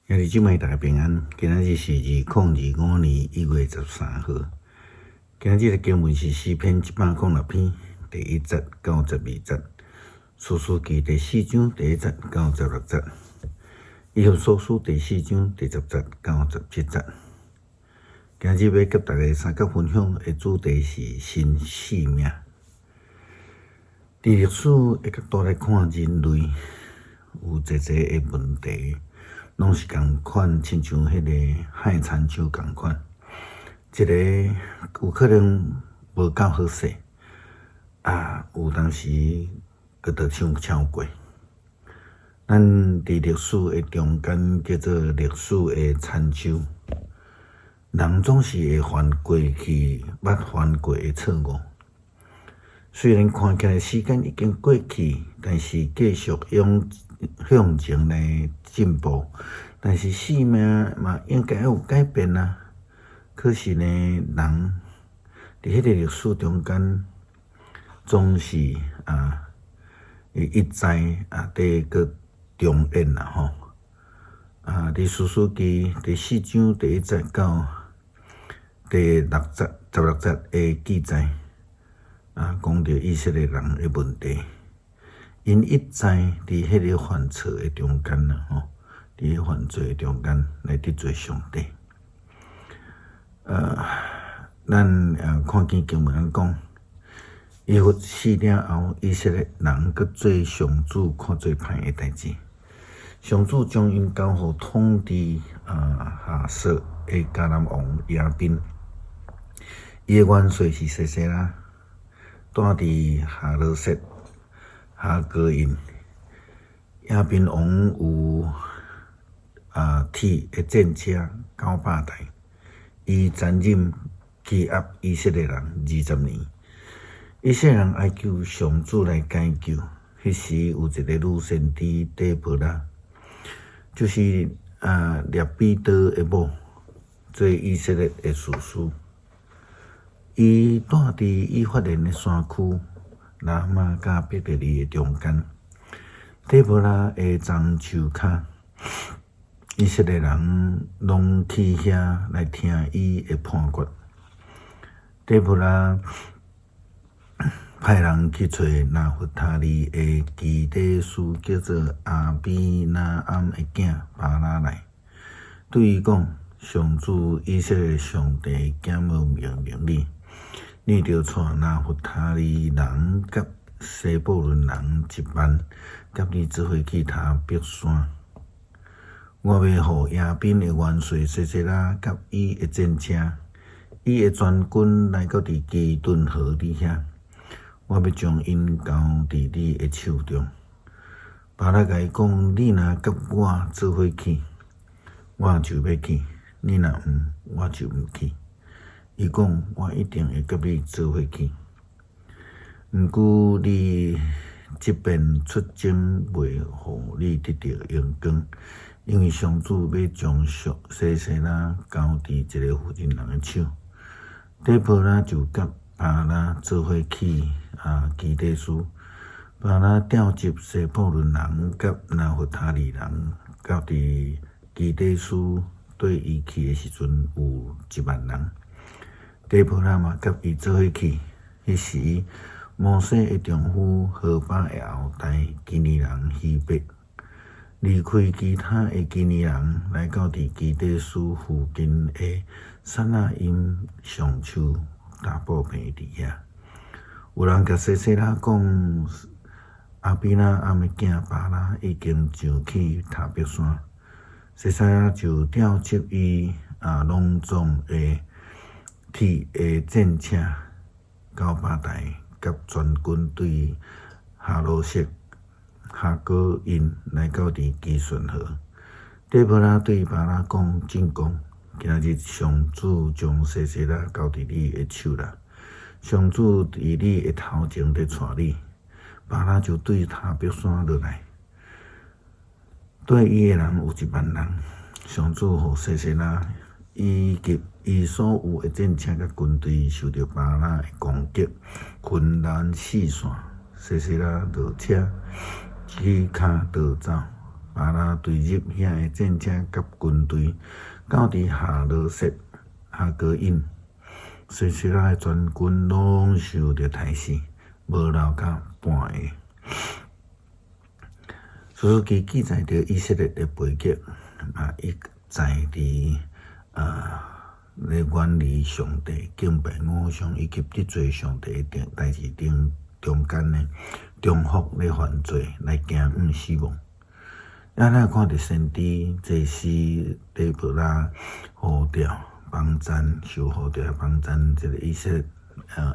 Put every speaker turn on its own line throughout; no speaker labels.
兄弟姊妹大家平安，今仔日是2025年1月13號。今仔日的經文是詩篇106篇第一節到十二節，士師記第四章第一節到十六節，以弗所書第四章第十節到十七節。今日欲佮大家相佮分享的主題是新生命。佇歷史的角度來看，人類有濟濟的問題，攏是仝款，親像彼个海田手仝款，一个有可能無夠好勢，啊，有當時閣著傷超過。咱佇歷史的中間叫做歷史的殘丘，人總是會犯過去捌犯過的錯誤。雖然看起來時間已經過去，但是繼續用向前來進步，但是生命嘛應該有改變啊。可是呢，人佇彼个歷史中間，總是啊，會一再啊，佇閣重演啦吼。啊，佇士師記第四章第一節到第六節、十六節的記載，啊，講著以色列人的問題。𪜶一再佇彼个犯錯的中間啦，吼，佇彼犯罪的中間來得罪上帝。咱看見經文按呢講，耶弗死了後，以色列人閣做上主看做歹的代誌。上主將𪜶交予統治哈索的迦南王亞賓，伊的元帥是西西拉，住佇哈羅設哈哥印。亞賓王有鐵的戰車九百台，伊殘忍欺壓以色列人二十年。以色列人哀求上主來解救，彼時有一个女先知底波拉，就是辣彼得的某，做以色列的士師。伊住佇以法蓮的山區，拉瑪佮伯特利的中間，底波拉的樟樹跤，以色列人攏去遐來聽伊的判決。底波拉派人去揣拿弗他利的基底斯，叫做亞比拿暗的囝巴拉來，對伊講：上主以色列上帝今仔命令你，你著帶拿弗他利人佮西布倫人一萬，佮你做伙去塔伯山。我欲予亞賓的元帥西西拉佮伊的戰車、伊的全軍來到佇基頓河佇遐，我欲將𪜶交佇你的手中。巴拉共伊講：你若佮我做伙去，我就欲去；你若毋，我就毋去。伊講：我一定會佮你做伙去。毋過你這遍出征袂予你得著榮光，因為上主欲將西西拉交佇一个婦人的手。底波拉就佮巴拉做伙去基底斯。巴拉調集西布倫人佮拿弗他利人，到佇基底斯綴伊去的時陣有一萬人。底波拉嘛佮伊做伙去。彼時，摩西的丈夫何巴的後代基尼人希伯，離開其他的基尼人，來到佇基底斯附近的撒那音橡樹大布棚佇遐。有人共西西拉講，亞比拿暗的囝巴拉已經上去塔伯山。西西拉就調集伊攏總的鐵的戰車九百台，佮全軍對哈羅設哈哥印來到佇基順河。底波拉對巴拉講：進攻！今仔日上主將西西拉交佇你的手啦。上主佇你的頭前佇帶你。巴拉就對塔伯山落來，綴伊的人有一萬人。上主予西西拉以及伊所有的戰車佮軍隊受著巴拉的攻擊，紛然四散。西西拉落車起跤逃走。巴拉隊入遐的戰車佮軍隊，到佇哈羅設哈哥隱，西西拉的全軍攏受著刣死，無留甲半个。士師記記載著以色列的悲劇，嘛一再佇咧遠離上帝、敬拜偶像以及得罪上帝的代誌頂中間呢，重複咧犯罪來驚向死亡。咱來看著先知、祭司底波拉呼召幫贊，受呼召幫贊這个以色列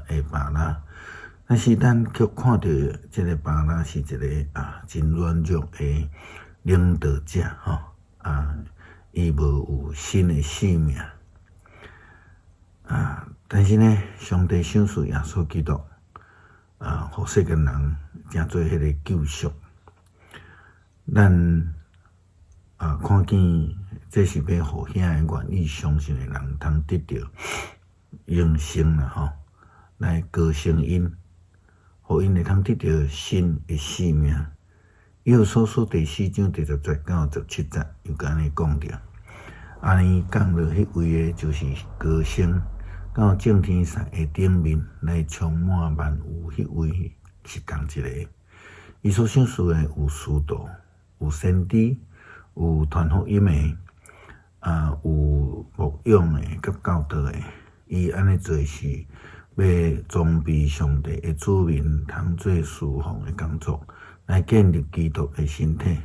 的巴拉。但是咱卻看著這个巴拉是一个真軟弱的領導者吼啊，伊無有新的生命啊。但是呢，上帝賞賜耶穌基督啊，予世間人成做彼个救贖。咱看見這是欲予遐个願意相信的人通得著永生啦吼，來高升𪜶，予𪜶會通得著新的生命。以弗所書第四章第十節到十七節又按呢講著，按呢降落彼位的，就是高升到眾天使的頂面來充滿萬有彼位是仝一个。伊所賞賜的有使徒，有先知，有傳福音的，有牧養的，佮教導的。伊按呢做是欲裝備上帝的子民，通做事奉的工作，來建立基督的身體。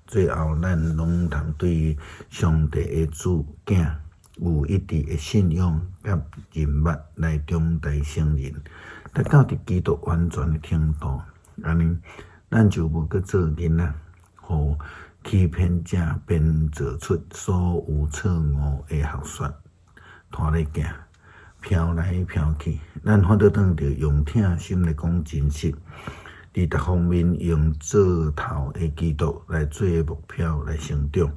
最後，咱攏通對上帝的子囝有一致的信仰佮認捌，來長大成人，達到佇基督完全的程度。按呢，咱就無閣做囡仔，予欺騙者編造出所有錯誤的學說，拖咧行，飄來飄去。咱反倒轉著用疼心來講真實，佇逐方面用做頭的基督來做目標來成長。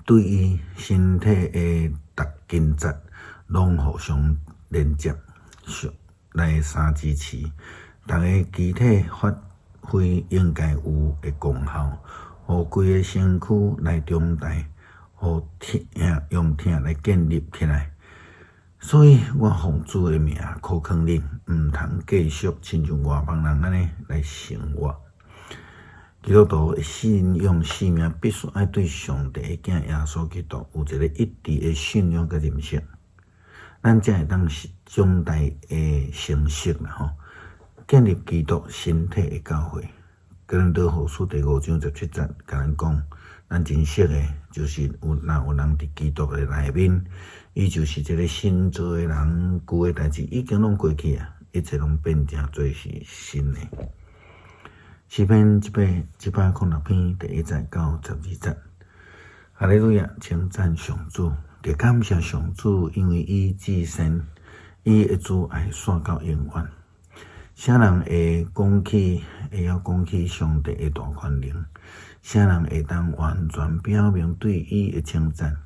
對伊身體的逐筋節攏互相連接，來相支持，逐个肢體發揮應該有的功效，予規个身軀來長大，予疼用疼來建立起來。所以我奉主的名苦勸恁，毋通繼續親像外邦人按呢來生活。基督徒的信仰生命必須愛對上帝的囝耶穌基督有一个一致的信仰佮認識，咱才會當長大的成熟啦吼，建立基督身體的教會。哥林多後書第五章十七節共咱講，咱真熟的，就是有若有人佇基督的內面，伊就是一个新造的人，舊的代誌已經攏過去啊，一切攏變成做是新的。詩篇一百零六篇第一節到十二節，哈利路亞，稱讚上主，得感謝上主，因為伊至善，伊的慈愛紲到永遠。啥人會講起，會曉講起上帝的大權能？啥人會當完全表明對伊的稱讚？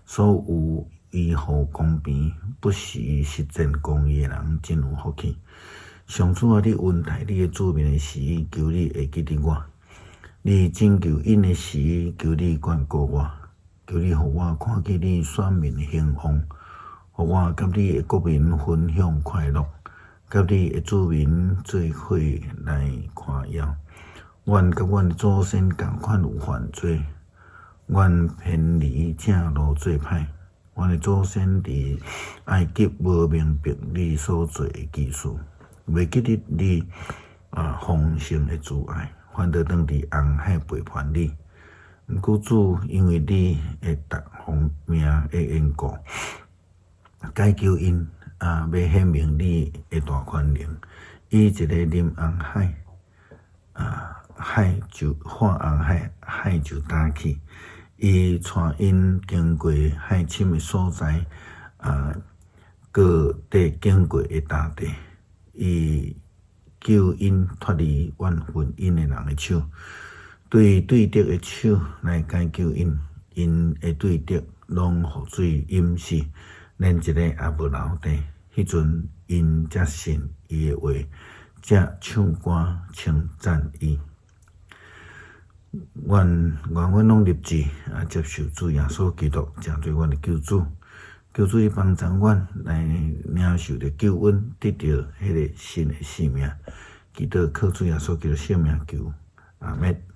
所有維護公平、不時實踐公義的人，真有福氣。上主啊，你恩待你的子民的時，求你會記得我；你拯救𪜶的時，求你眷顧我。求你予我看見你選民的興旺，予我佮你的國民分享快樂，佮你的子民做伙來誇耀。阮佮阮的祖先仝款有犯罪，阮偏離正路做歹。阮的祖先佇埃及無明白你所做的奇事，袂記得你豐盛的慈愛，反倒轉佇紅海背叛你。毋過主，因為你的逐方名的緣故，解救𪜶，欲顯明你的大權能，以一个臨紅海，海就化紅海，海就焦去。伊帶𪜶經過海深的所在，閣綴經過的大地。伊救𪜶脫離怨恨𪜶的人的手，對對敵的手來解救𪜶，𪜶的對敵攏予水淹死，連一个也無留低。彼陣𪜶才信伊的話，才唱歌稱讚伊。願願阮攏立志啊，接受主耶穌基督，成做阮的救主。求主伊幫助阮來領受著救恩，得著彼个新的生命。祈禱靠主耶穌基督聖名求，阿們。